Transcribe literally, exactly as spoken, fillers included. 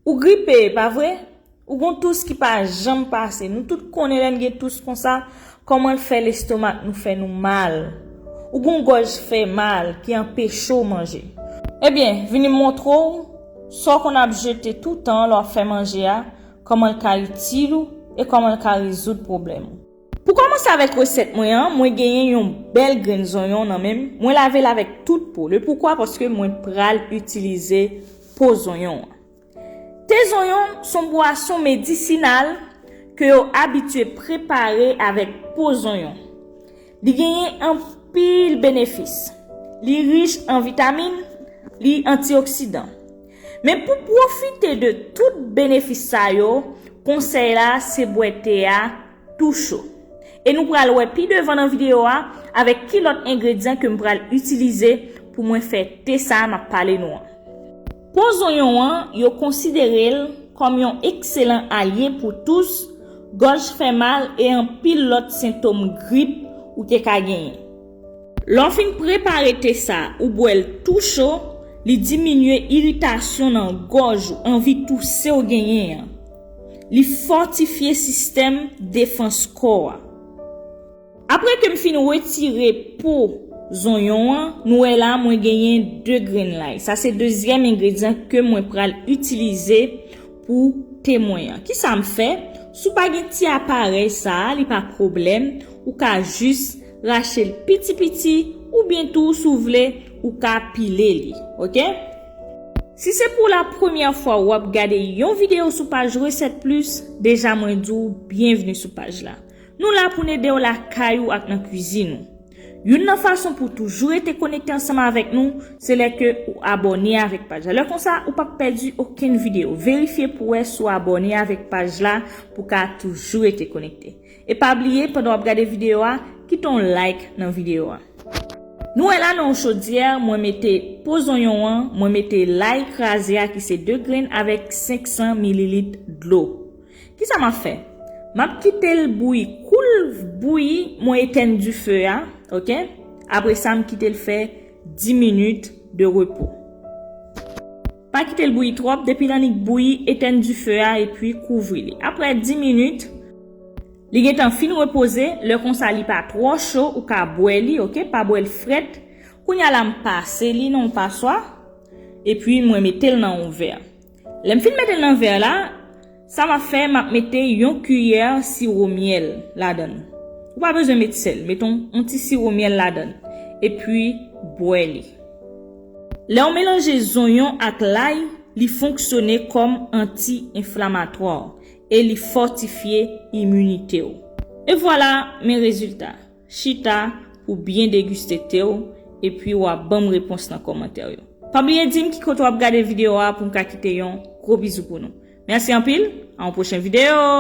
Ou gripe, pa vre? Ou gon tous ki pa janm pase. Nou tout konnen lè n gen tous konsa, kòman l fè lestomak nou fè nou mal. Ou gon gòj fè mal ki anpeche w manje. Ebyen, vini m montre w sa w konn ap jete toutan lè w ap fè manje a, kòman l ka itil ou e kòman l ka rezoud pwoblèm ou. Pou kòmanse avèk resèt mwen an, mwen genyen yon bèl grenn zonyon nan men m. Mwen lave l avèk tout po. Le poukwa? Paske mwen pral itilize po zonyon an. Te zonyon se yon bwason medisinal ke yo abitye prepare avèk po zonyon. Li genyen anpil benefis. Li rich an vitamin, li antioksidan. Men pou pwofite de tout benefis sa yo, konsèy la se bwè te a tou cho. E nou pral wè pi devan nan videyo a avèk ki lòt engredyan ke m pral itilize pou mwen fè te sa a m ap pale nou an. Po zonyon an, yo konsidere l kòm yon ekselan alye pou tous, gòj fè mal e anpil lòt sentòm grip ou te ka genyen. Lè w fin prepare te sa a, ou bwè l tou cho, li diminye iritasyon nan gòj ou, anvi touse w genyen an. Li fòtifye sistèm defans kò a. Apre ke m fin retire po zonyon an, nou wè la mwen genyen de grenn lay. Sa se dezyèm engredyan ke mwen pral itilize pou te mwen an. Kisa m fè? Si w pa gen ti aparèy sa a, li pa pwoblèm, ou ka jis rache l piti piti, oubyen tou si w vle, ou ka pile li, oke? Si se pou la premyè fwa w ap gade yon videyo sou paj Resèt Plis, deja mwen di w byenvni sou paj la. Nou la pou n ede w lakay ou ak nan kwizin ou. Youn nan fason pou w toujou rete konekte ansanm avèk nou, se lè ke ou abòne avèk paj la. Lè konsa, ou p ap pèdi okenn videyo. Verifye pou w wè si w abòne avèk paj la pou w ka toujou rete konekte. E pa bliye, pandan w ap gade videyo a, kite yon like nan videyo a. Nou wè la nan yon chodyè, mwen mete po zonyon an, mwen mete lay kraze a ki se de grenn avèk senk san mililit dlo. Kisa m ap fè? M ap kite l bouyi. Kou l bouyi, mwen etèn dife a, oke? Apre sa, m kite l fè dis minit de repo. Pa kite l bouyi twòp, depi l annik bouyi, etèn dife a epi kouvri li. Apre dis minit, li gentan fin repoze, lè konsa li pa twò cho, ou ka bwè li, oke? Pa bwè l frèt. Kounye a la, m pase li nan yon paswa, epi mwen mete l nan yon vè. Lè m fin mete l nan vè la, sa m ap fè, m ap mete yon kiyè siwo myèl ladan l. Ou pa bezwen met sèl, met yon, yon ti siwo myèl ladan l. Epi, bwè li. Lè w melanje zonyon ak lay, li fonksyone kòm anti-enflamatwa e li fòtifye iminite w. E vwala, men rezilta. Chita pou byen degiste te w, epi w a ban m repons nan kòmantè yo. Pa bliye di m ki kote w ap gade videyo a pou m ka kite yon gwo bizou pou nou. Mèsi anpil, a yon pwochen videyo!